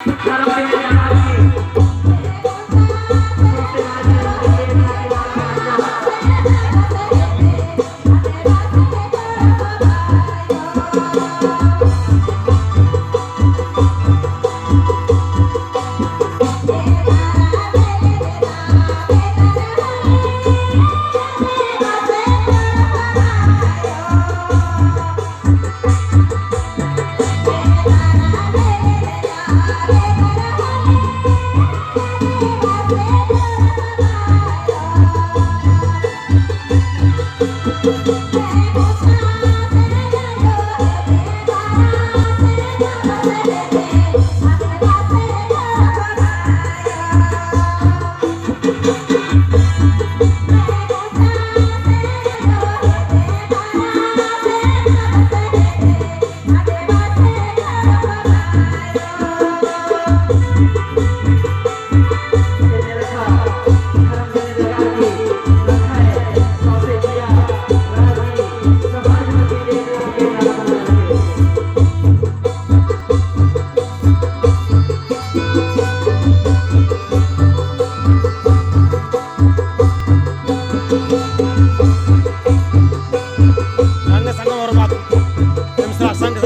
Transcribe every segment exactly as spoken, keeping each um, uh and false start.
संग संग और बात। संग संग।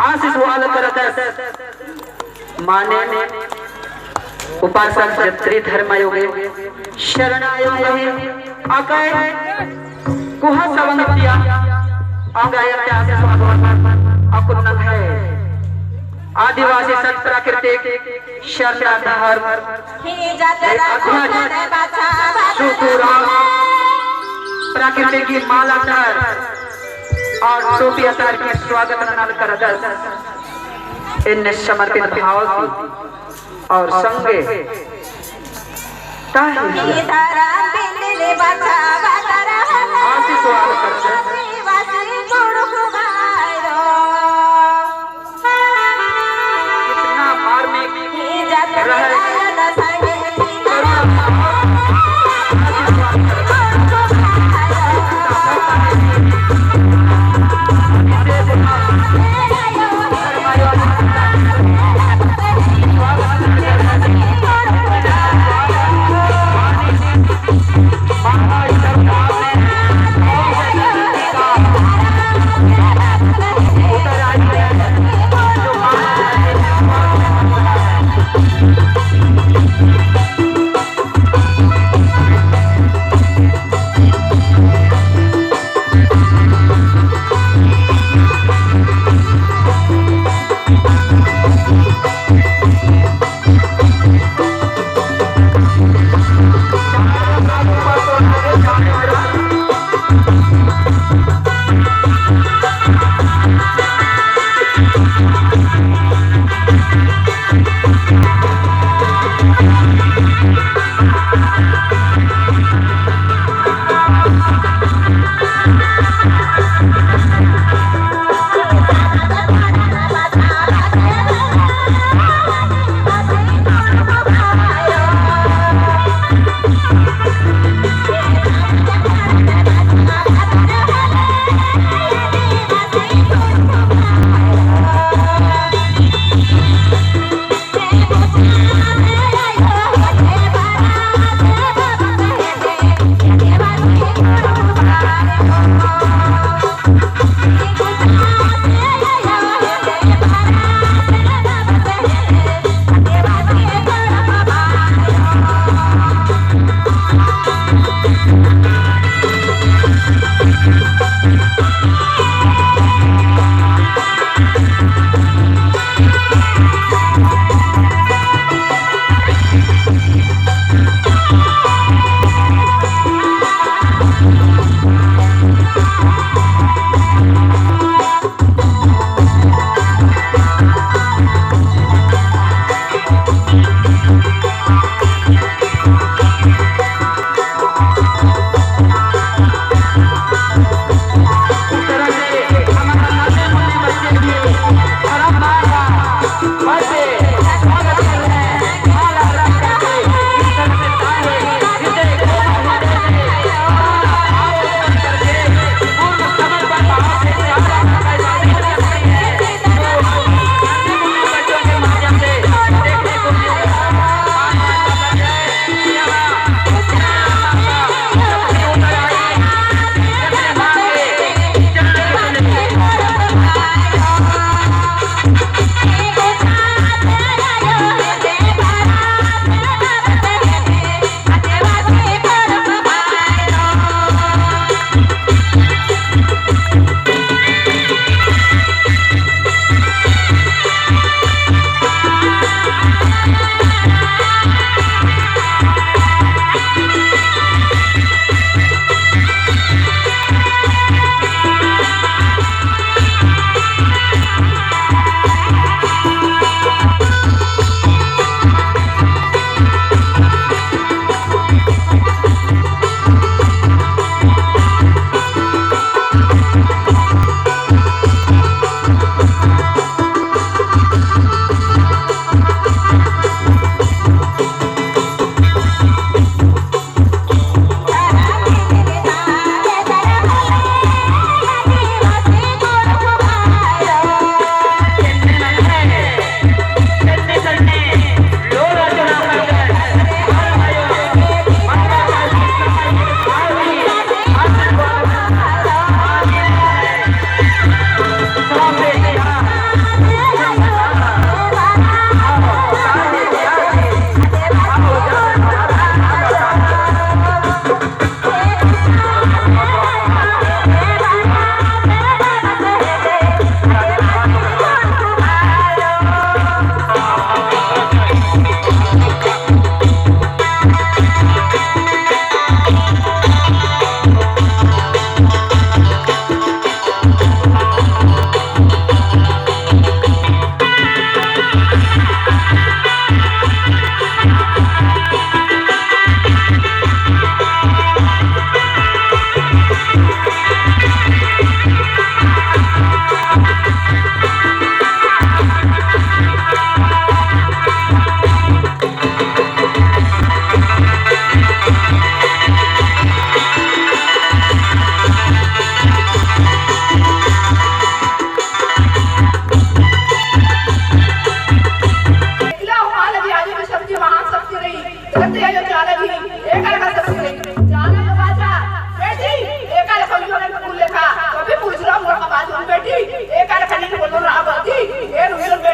आशीष वाला करदस। माने उपासक जत्री धर्म आयो गे, शरण आयो गे, अकय कोहा सवंग दिया, अंग आया के आशीष भगवान अक्कुन नंग्है आदिवासी सत प्राकृतिक शरण धर्म अध्यक्ष सुखुराम प्राकृतिक माला तर और टोपी तर की स्वागत ननाल करदस। एन्ने समर्पित भाव की और संगे ताही आशीर्वाद करते। कितना मार्मिक रहे।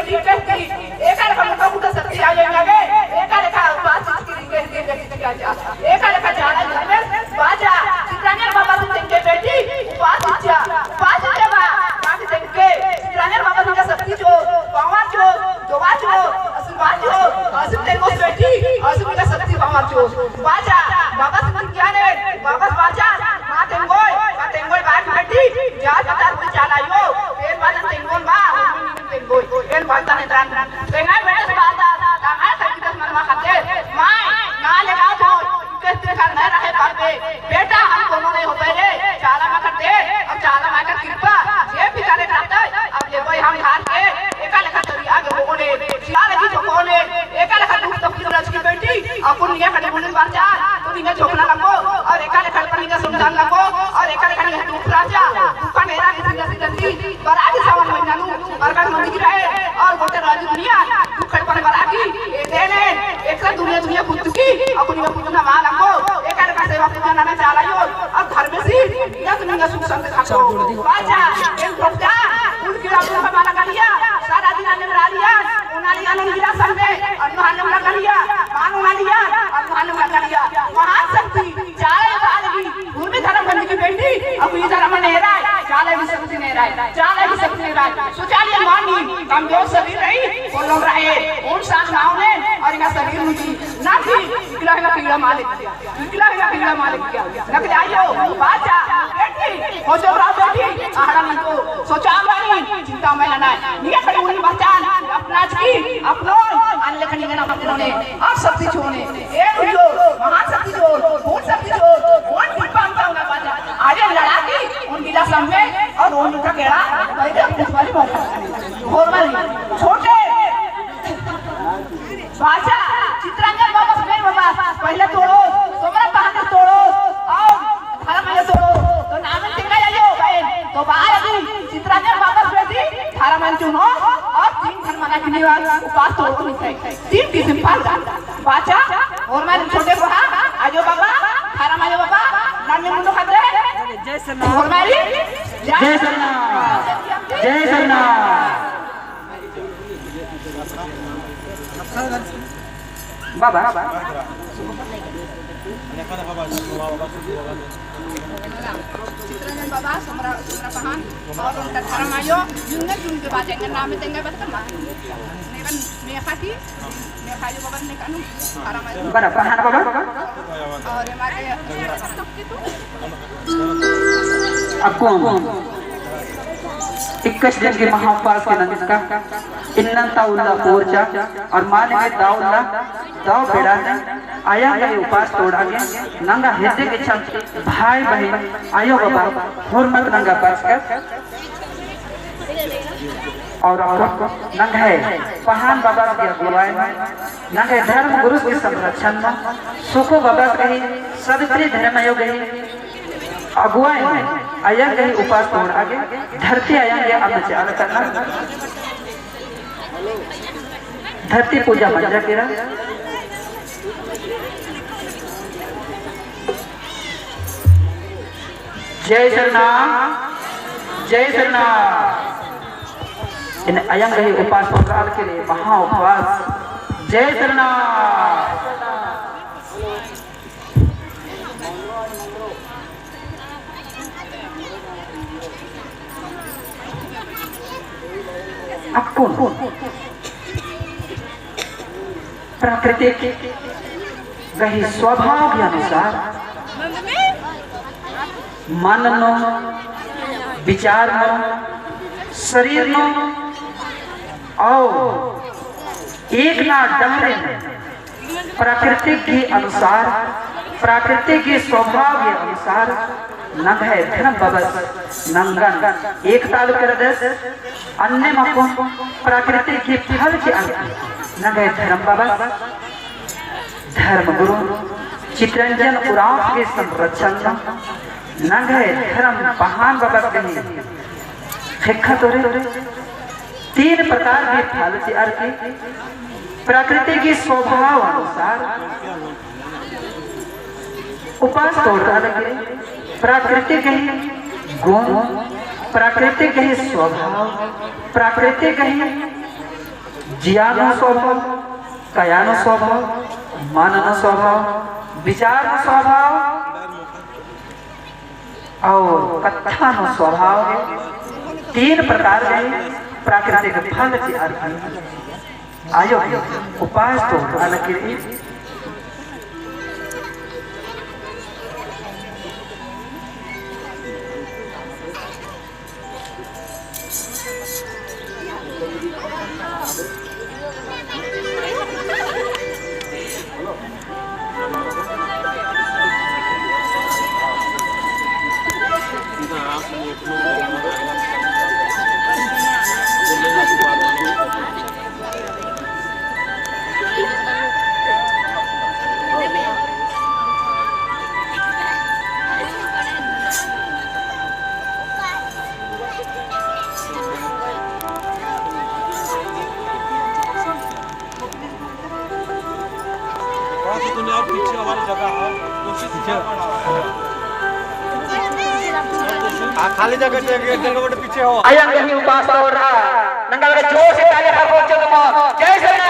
कहती, एका लेखा मुखा मुखा शक्ति आ जाएंगे, एका लेखा उपास की कहती, कहती आ जा, एका लेखा चाला धर्मेस बाचा, चितरंजन बाबासिन तेंगके बेटी, उपास इच्छा, उपास इच्छा बा, बाकी तेंगके, चितरंजन बाबासिन का शक्ति चो, power चो, दुआ चो, आशीर्वाद चो, आशीर्वाद तेंगोस बेटी, आशीर्वाद का शक्ति power चो, बाचा, बाबासिन ज्ञान है, बाबास बाचा, मा तेंगोय, मा तेंगोय बात बेटी, जात पतार कोई चाला आयो, पेन बादन तेंगोन बा, तेंगोय, एन बालता ने तान। तेंगाय बेटस बालता, तांगाय तंगितस मनमा खते, माय, ना लेगा तो, इके तिखा न रहे पापे, बेटा हम कोनो नहीं होते रे, चाला मा करते, अब चाला मा कर कृपा, जे पिता रे करते, अब लेबोय हम धार के, एका लेखा तरिया के होने, चिला लगी जो होने, एका लेखा दुख तकलीफ रच की बेटी, अक्कुन निंगा खड़ी बुनिन बाचा, तो निंगा झोंकना लगो, और एका लेखा पर निंगा समझान लगो, और एका लेखा निंगा दुख राजा, दुखा मेरा किसी न सिद्धि, बराती सावन महीना नू, अरगन मंजकी रहे, और गोटे राजी दुनिया, दुख खड़पन बराती, ए देने, एकरा दुनिया दुनिया पुतकी, अक्कुन निंगा पुतना मा लगो, एका लेखा सेवा पूजा नना चाला आयो, और धर्मेसी, या तो निंगा सुख शांति खातो, बाचा, एन भक्ता, उनकी राजू का माला गलिया, सारा दिन आने में रालिया, उनालिया ने गिरा संगे, अन्नु हाने में गलिया, मान उनालिया, अन्नु हाने में गलिया, महान शक्ति, चाला बालगी, उर्मी धर्म बंदी की बेटी, अब ये धर्म ने राय, चाला भी शक्ति ने राय, चाला भी शक्ति ने राय, शौचालय मानी, कमजोर शरीर रही, बोलो रहे, ओन साथ नाव ने, और इनका शरीर मुझे, ना थी, इकला इकला पीड़ा मालिक। इकला इकला पीड़ा मालिक किया। नक जाइयो, बाचा, बेटी, हो जो रहा बेटी, आहड़ा नहीं तो, सोचा बानी, चिंता में ना है। निया खड़ी उन्हीं पहचान, अपना की, अपनो, अन लेखनी के नाम अपनो ने, आप शक्ति छोने। ए उठो, महान शक्ति छोड़, भूत शक्ति छोड़, कौन कृपा अंता होना बाचा। आजे लड़ा की, उन गिला सम्मे, और उनका केड़ा, भाई दे, कुछ वाली बात। घोर वाली, छोटे। बाचा, चितरंजन बाबा, सुबेर बाबा, पहले तोड़ो, सोमरा पहान तोड़ो, और धर्म आयो तोड़ो, तो नाम तेंगा आयो, बहन, तो बाहर अभी चितरंजन बाबा, सुबेर जी, धर्म आयो चुनो, और तीन धर्म आना किन्नी बार उपास तोड़ो नहीं थे। तीन किस्म पाल जा। बाचा, और मैं छोटे पहा, आयो बाबा, धर्म आयो बाबा, नाम में मुंडो खाते, और मैं जय सरना, जय सरना। बाबा। चितरंजन बाबा, सोमरा, सोमरा पहान, और उनका धर्म आयो, जुन्ने जुन के बात है, नाम तेंगा बात करना। नेगन मेखा की, मेखा जो बाबा ने कानू, धर्म आयो। बड़ा पहान बाबा। और हमारे अक्कुन इक्कीस दिन की महाउपास के नंजका इन्नन ता उल्ला पोरचा और माने में दा उल्ला दव बेड़ा ने आया गही उपास तोड़ा गे नंगा हेद्दे गे छम भाई बहिन आयो बाबा हुरमत नंगा बरचकर और नंग्है पहान बाबा की अगुवाई में नंग्है धर्म गुरुस की संरक्षण में सुखो बाबा गही सावित्री धर्म आयो गही अगुवाई में अयंग गही उपास तोड़ा गे धरती अयंग गे अम्म चाला करना। धरती पूजा मंजा केरा। जय सरना, जय सरना। इन अयंग गही उपास तोड़ाल के लिए महा उपवास। जय सरना। अक्कुन प्राकृतिक गही स्वभाव के अनुसार मन नू, विचार नू, शरीर नू और एकना डहरे नू प्राकृतिक के अनुसार, प्राकृतिक के स्वभाव के अनुसार नंग्है धर्म बबस नंगन एकताल करदस, अन्नेम अक्कुन प्राकृतिक के फल चिअर की नंग्है धर्म बबस धर्म गुरु चितरंजन उराँव के संरक्षण नू नंग्है धर्म पहान बबस गही ख़ेक्खा तोरे तीन प्रकार के फल चिअर की प्रकृति की स्वभाव अनुसार उपास तोड़ता लगे, प्राकृतिक गही गुण, प्राकृतिक गही स्वभाव, प्राकृतिक गही जिया नू स्वभाव, कया नू स्वभाव, मन नू स्वभाव, विचार नू स्वभाव और कत्था नू स्वभाव, तीन प्रकार के प्राकृतिक फल चिअर की आयो उपास तो अलग की थोड़ा सा दुनिया और पीछे हमारी जगह है, कोशिश कीजिए। हाँ, खाली जगह चाहिए, एक डेढ़ फुट पीछे हो। अयंग ही उपास तोड़ रहा, नंगा लगा जोर से तालियां ठोको, चुप मत। जय सेना।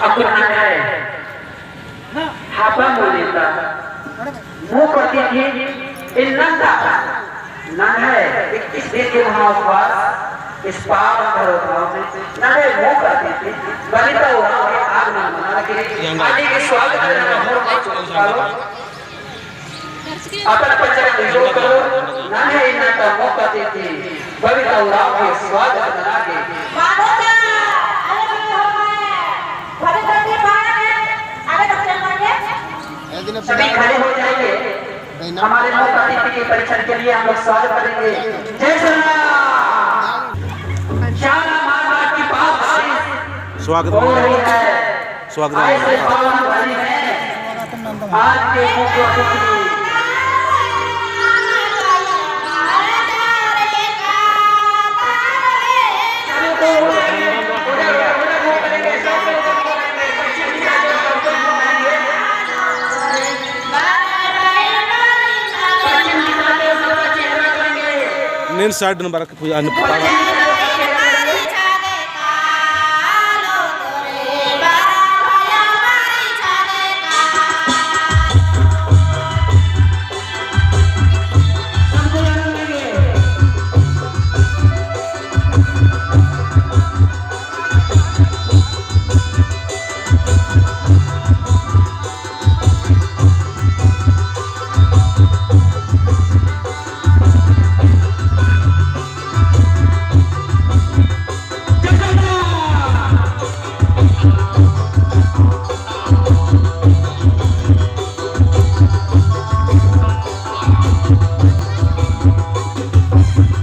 अकुन नंग्है हापा मुनीता मुख अतिथि इन्नंदा नंग्है इक्कीस दिन के महाउपवास इस पावन धरोहर में नंग्है मुख अतिथि बबीता उराँव के आगमन मना लगी। आदि के स्वागत करना मोर पाँच उतारो। अपन पंजरा में जोर करो, नंग्है इन्ना का मुख अतिथि बबीता उराँव के स्वागत मना के। माधोदा, अरे भी हो गए, भले करके पाए हैं, आगे तक चल पाएंगे। सभी खड़े हो जाइए, हमारे मुख अतिथि के परीक्षण के लिए हम लोग स्वागत करेंगे। जय सेना। चाला मार मार की बात स्वागत हो रही है। स्वागत है। ऐसे पावन घड़ी में आज के मुख्य अतिथि नीन side नंबर पूजा अन्न पाड़ा।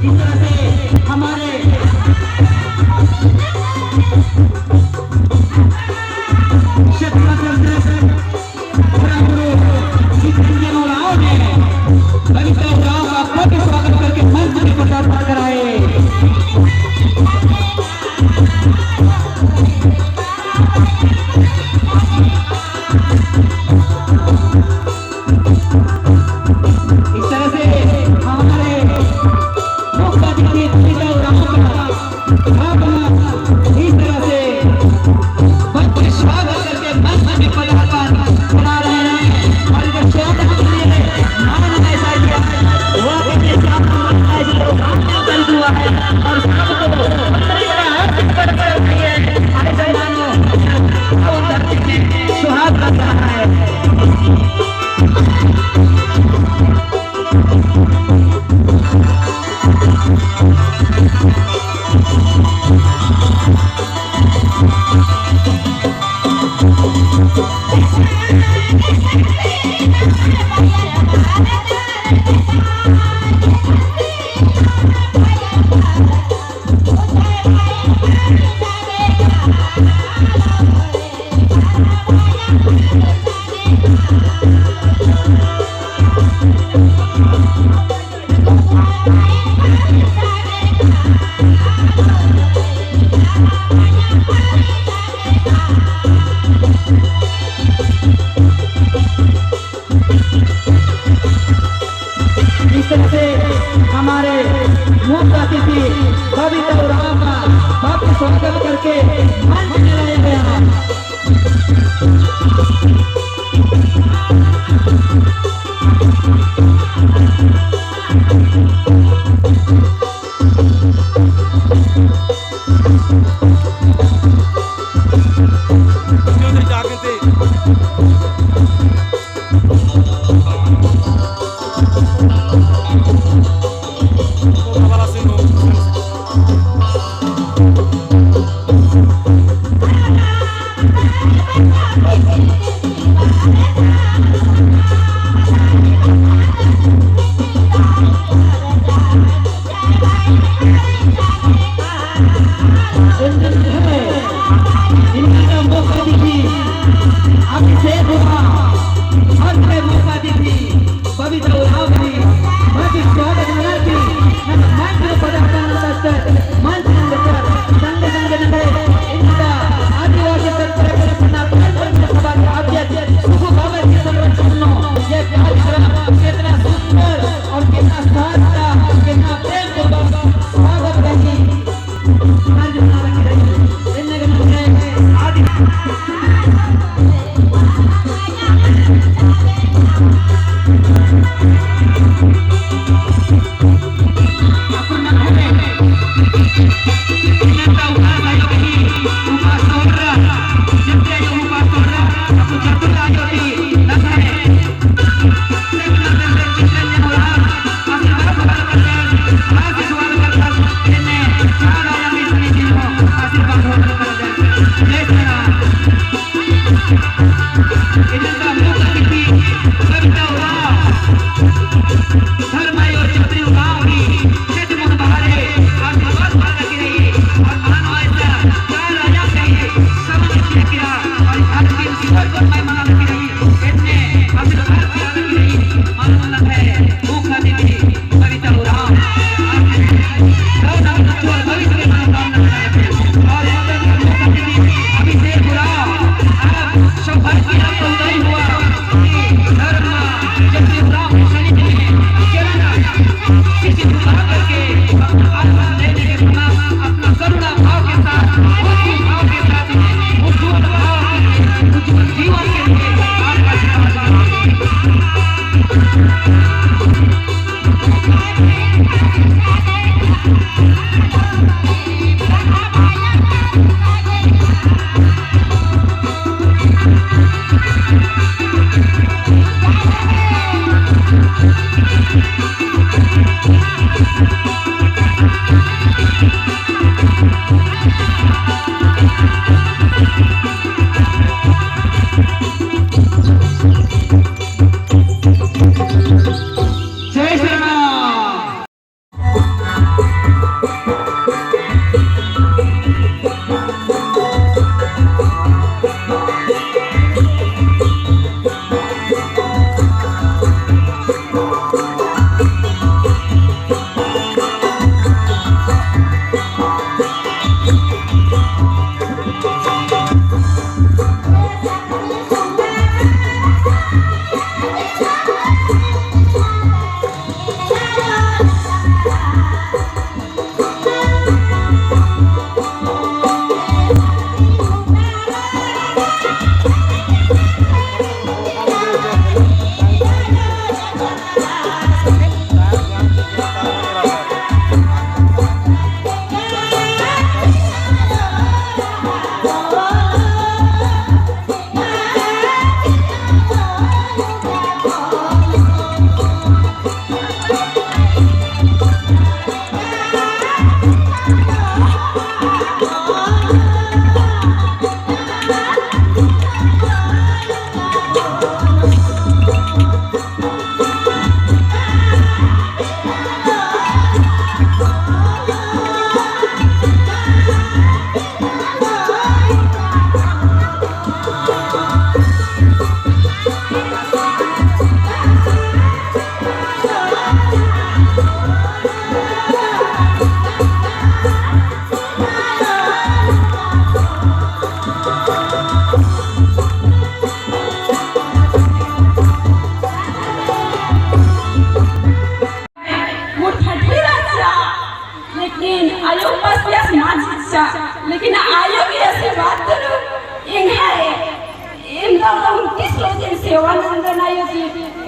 इस तरह से हमारे क्षेत्र के अंतर्गत धर्मगुरु जितेंद्र उराँव ने बबीता उराँव का भव्य स्वागत करके मंच के पधारना कराए। इस तरह से हमारे मुख्य अतिथि बबीता उराँव का स्थापना इस तरह से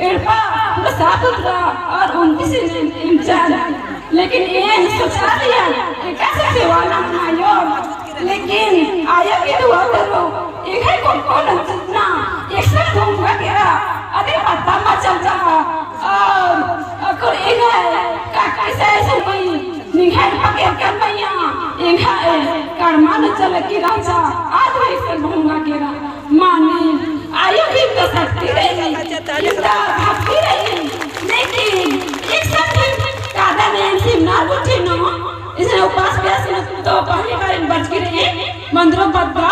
एड़पा पूरा साफ सुथरा और उन्नति से इम-, इमचन। लेकिन एन सोचा लिया, एकासे सेवा नना आयो। लेकिन आयो की दुआ करो, एंग्है कोको नंजना, एकसन भूंगा केरा, अदे पता मा चलचा। और अकुर एंग्है काकी से ऐसे कोई निंग्है पके कर मैया, एंग्है कड़मा न चल की राजा, आद एकसन भूंगा केरा। माने, आयो की तो शक्ति रही, की तो भक्ति रही, लेकिन एकसन भी कादा ने सिमना उठे नो, इसने उपास प्यास में तो पहली बार इन बच के रही, मंदिरों पद्दा,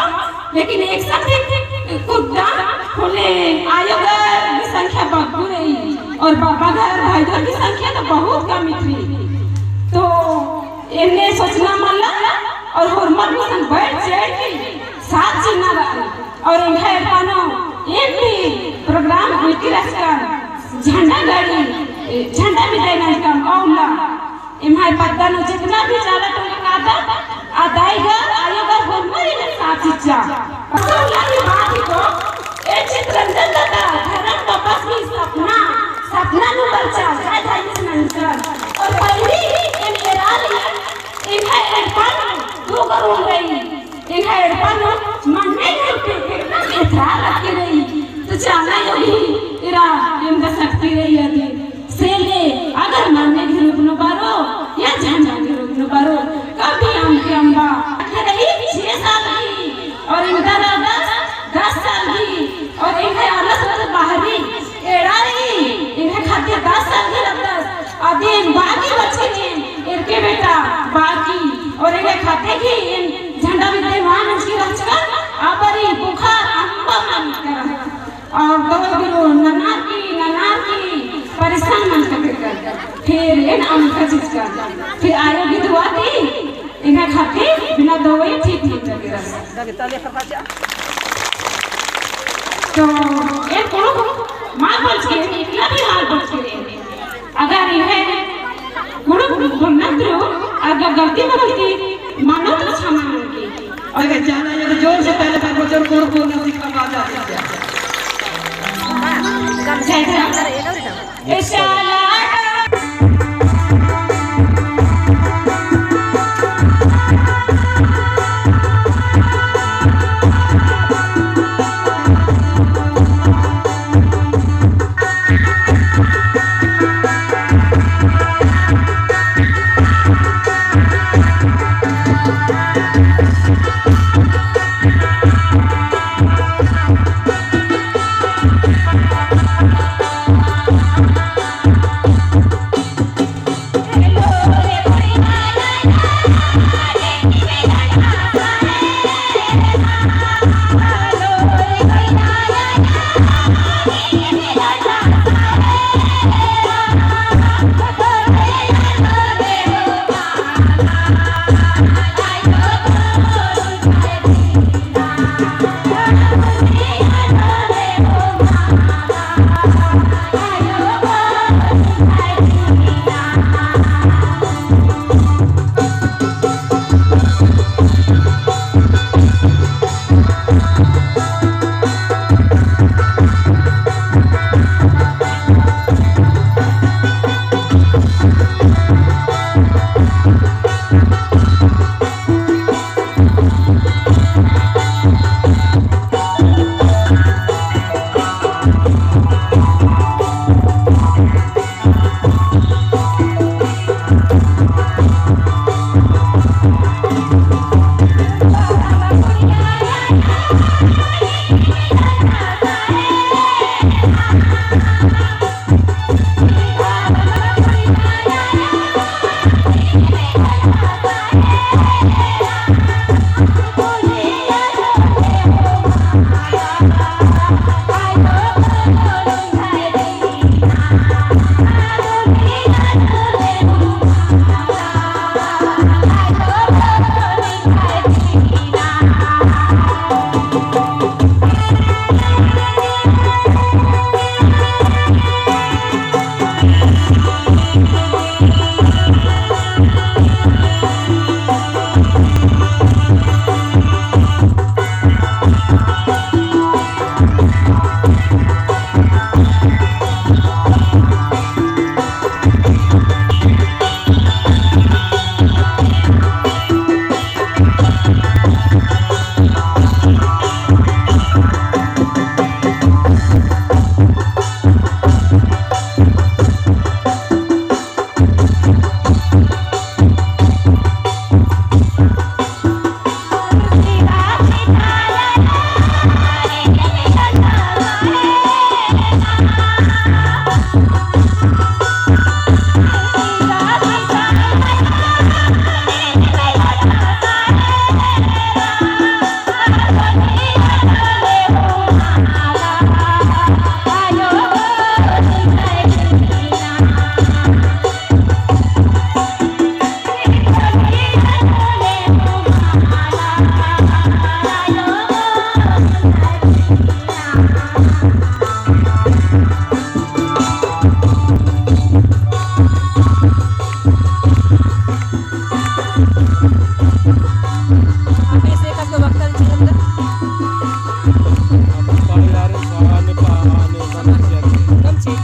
लेकिन एकसन भी कुद्दा होले आयो घर की संख्या बग्गु रही, और बाबा घर भाईयों की संख्या तो बहुत कम थी। तो एन्ने सोचना मल्ला, और होरमर गुसन बैठ चढ़ के साथ चिन्ना रहा। और एंग्है एड़पा नू एक भी program उल्टी रहचकन, झंडा गड़ी, झंडा बिदाई नंजकन, औला। एम्है पद्दा नू जितना भी चाला टोला कादत, अदाई गर, आयो गर होरमर इन्ना साथ चिच्चा। पसौला ही बात ही तो, ए चितरंजन दादा, धरम वापस भी सपना, सपना नू बरचा, जय धर्मेस नंजकन। और पहली ही एम एरा रई, एंग्है एड़पा नू दू गो room रई। एंग्है एड़पा नू मन्ने घर पे एकदम एथरा रखे रई। तो चाला योगी इरा एम दा शक्ति रई अदी। से ले अगर मन्ने घर उगनो बारो या झंडा घर उगनो बारो, कभी अम्म के अम्बा रई छह साल की और इन्दा दादा दस साल की और एंग्है आलस तो बाहरी एड़ा रई, एंग्है खातिर दस साल की रअदस। अदिन बाकी बच्चे ने एरके बेटा बाकी और एंग्है खातिर ही एन झंडा बिद्दे मान उसकी रचकन, अबरी बुखार अम्बा मान करा। और दवाई बिरो ननार की, ननार की परेशान मन कर। फिर एन अम्म का चीज का, फिर आयो की दुआ दी, एंग्है खातिर बिना दवाई ठीक मंजा केरा। तो एन कोनो मा बचके, इतना भी हाल बचके। अगर एंग्है कोनो गुणत रओ, अगर गलती मलती मनो तो क्षमा मंजकी। अगर चाला आयो तो जोर से